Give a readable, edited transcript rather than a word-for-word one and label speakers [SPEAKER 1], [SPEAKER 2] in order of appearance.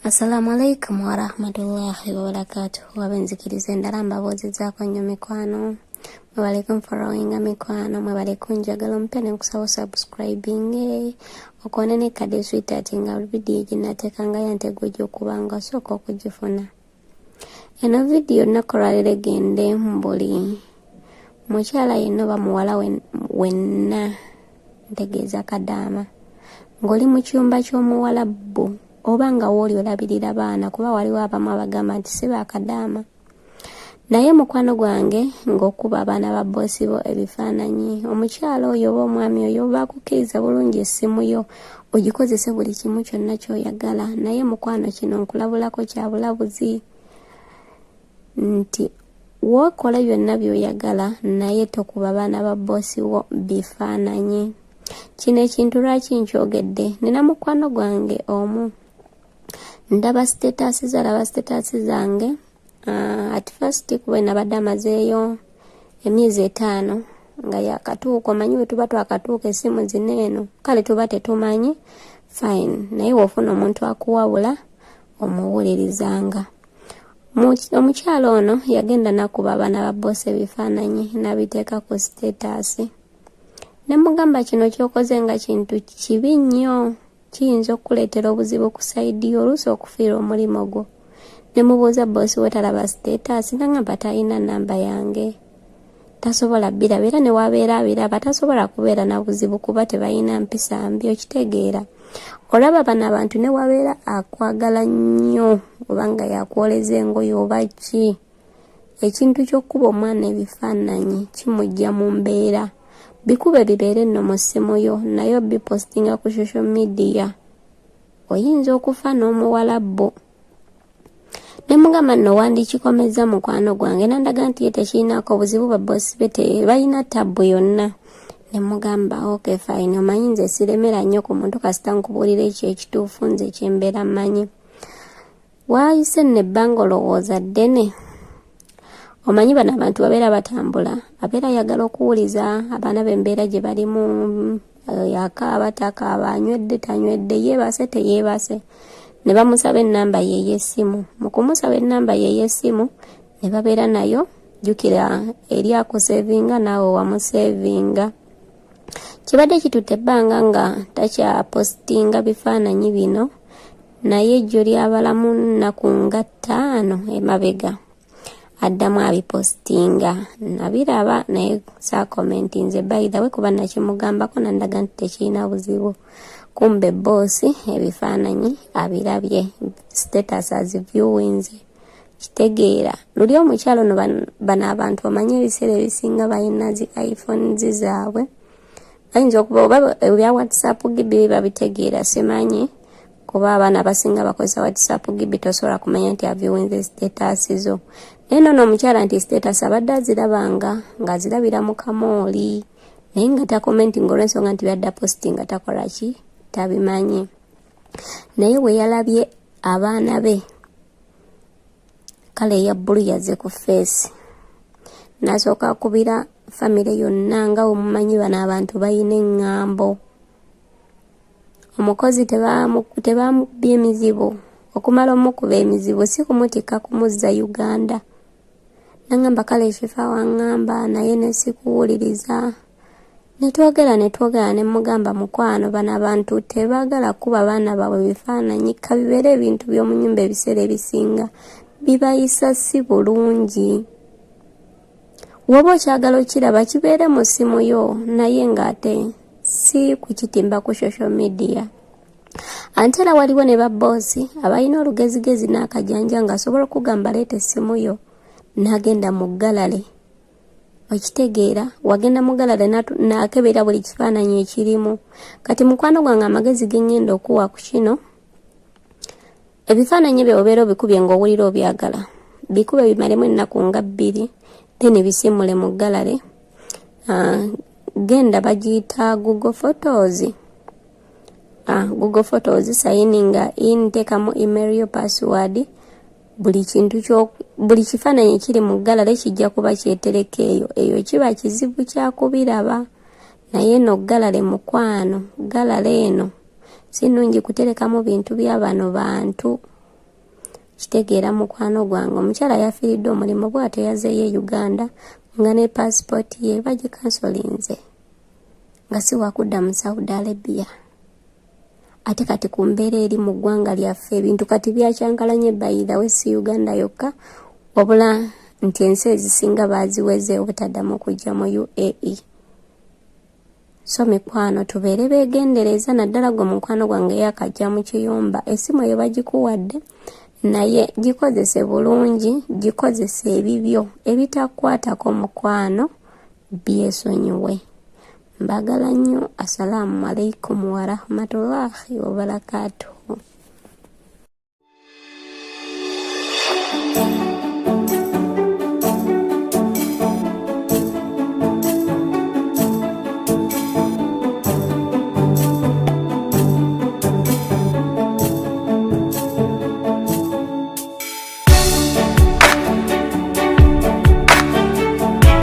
[SPEAKER 1] Assalamu alaikum warahmatullahi wabarakatuhu. Abenzikiriza endala mbabuuzizaako nnyo mikwano, mwebale kunfollowinga mikwano, mwebale kunjagala. Omupya nenkusaba subscribing, okoone nekkadde sweetheart, nga vidiyo gyenateekanga yantego gy'okuba nga osooka okugifuna. Eno vidiyo olunaku olwaleero egende buli mukyala yenna oba muwala wenna, ntegeeza kadaama, ng'oli mu kyumba ky'omuwalabbu oba nga wooli olabirira baana, kuba waliwo abamu abagamba nti si bakadaama. Naye mukwano gwange, ng'okuba abaana ba bboosi bo ebifaananyi, omukyala oyo oba omwami oyo bakukkiriza bulungi essimu yo ogikozese buli kimu kyonna ky'oyagala. Naye mukwano, kino nkulabulako kya bulabuzi nti wookola byonna by'oyagala, naye tokuba baana ba bboosi wo bifaananyi. Kino ekintu lwaki nkyogedde? Nina mukwano gwange omu, ndaba status ze, alaba status zange. At first kuba nabadde amazeeyo emyezi 5 nga yakatuuka. Omanyi bwe tuba twakatuuka essimu zino eno, kale tuba tetumanyi, fine, naye woofuna omuntu akuwabula omuwulirizanga. Omukyalo ono yagenda nakuba abaana ba bboosi ebifaananyi n'abiteeka ku status. Ne mugamba, kino kyokoze nga kintu kibi nnyo, kiyinza okukuleetera obuzibu ku side yo, oluusi okufiira omulimu gwo. Ne mubuuza, bboosi we talaba status? Nagamba talina namba yange, tasobola biraba, era ne wabeera abiraba tasobola kubeera na buzibu kuba tebalina mpisa mbi. Okitegeera? Olaba bano abantu, ne wabeera akwagala nnyo oba nga yakwoleza engoye oba ki, ekintu ky'okkuba omwana ebifaananyi kimujja mu mbeera. Bikube bibeere nno mu ssimu yo, naye obipostinga ku social media, oyinza okufa n'omuwalabbu. Ne mugamba nno wandikikomeza mukwano gwange. Nandaga nti ye tekirinaako obuzibu, babosi be tebalina tabbu yonna. Ne mugamba, okay, fine. Omanyi nze siremera nnyo ku muntu, kasita nkubuulira ekyo ekituufu nze kyembeera mmanyi. Waayise nno ebbanga olowooza ddene. Omanyi bano abantu babeera batambula, abeera ayagala okuwuliza abaana b'embeera gye balimu, akaaba takaaba, anywedde tanywedde, yeebase teyeebase. Ne bamusaba ennamba ye ey'essimu. Mu kumusaba ennamba ye ey'essimu ne babeera nayo, jjukira eri akusevinga naawe wamusevinga. Kibadde kitutte ebbanga nga takyapositinga bifaananyi bino, naye ejjo lyabalamu nnaku nga 5 emabega addamu abipositinga. Nabiraba naye saakomentinze, by the way, kuba nakimugambako nandaga nti tekirina buzibu. Kumbe boosi ebifaananyi abirabye, status aziviewinze. Kitegeera luli omukyalo no bano abantu, omanyi ebiseera ebisinga balina zi iPhones zaabwe, bayinza okuba oba ebya WhatsApp gibi babitegeera, simanyi, kuba abaana abasinga bakozesa WhatsApp gibi, tosobola kumanya nti aviewinze status zo. Naye nono omukyala nti status abadde azirabanga ng'azirabira mu kamooli, naye nga takomentinga olw'ensonga nti byadda postinga takola ki, tabimanyi. Naye bwe yalabye abaana be, kale eya bbulu yazze ku face, n'asooka akubira famire yonna. Nga wemumanyi bano abantu balina eŋŋambo, omukozi tebamukubye emizibu, okumala omukuba emizibu si kumutikka kumuzza Uganda. Nangamba, kale Shifa waŋŋamba naye nesikuwuliriza. Netwogera netwogera, ne mugamba, mukwano, bano abantu tebaagala kuba baana baabwe bifaananyi, kabibeere ebintu by'omu nyumba, ebiseera ebisinga bibayisa si bulungi. Woba okyagala okiraba kibeere mu ssimu yo, naye ng'ate si kukitimba ku social media. Ate era waliwo ne babboosi abalina olugezigezi n'akajanja, ng'asobola okugamba, leeta essimu yo, n'agenda mu gallery. Okitegeera? Wagenda mu gallery n'akebera buli kifaananyi ekirimu. Kati mukwano gwange, amagezi ge ŋŋenda okuwa ku kino, ebifaananyi ebyo obeera obikubye ng'owulira obyagala, bikube bimalemu ennaku nga 2, then bisimule mu gallery. Genda bagiyita Google Photos, Google Photos, signinga in, teekamu email yo, password, buli kintu, buli kifaananyi ekiri mu gallery kijja kuba kyetereka eyo. Eyo kiba kizibu kyakubiraba. Naye eno gallery, mukwano, gallery eno si nnungi kuterekamu bintu bya bano bantu. Kitegeera mukwano gwange omukyala yafiiriddwa omulimu bwatyo yazeeyo e Uganda nga ne paasipooti ye bagikansolinze nga si wakudda mu Saudi Arabia. Ate kati ku mbeera eri mu ggwanga lyaffe ebintu kati byakyankalanye bayirawe si Uganda yokka wabula nti ensi ezisinga baaziweze obutaddamu kujja mu UAE. So mikwano tubeere beegendereza naddala gwe mukwano gwange yakajja mu kiyumba esimu eyo bagikuwadde naye gikozese bulungi gikozese ebibyo ebitakwatako mukwano byesonyiwe mbagala nnyo assalaamu alaikum warahmatullahi wabarakatuhu.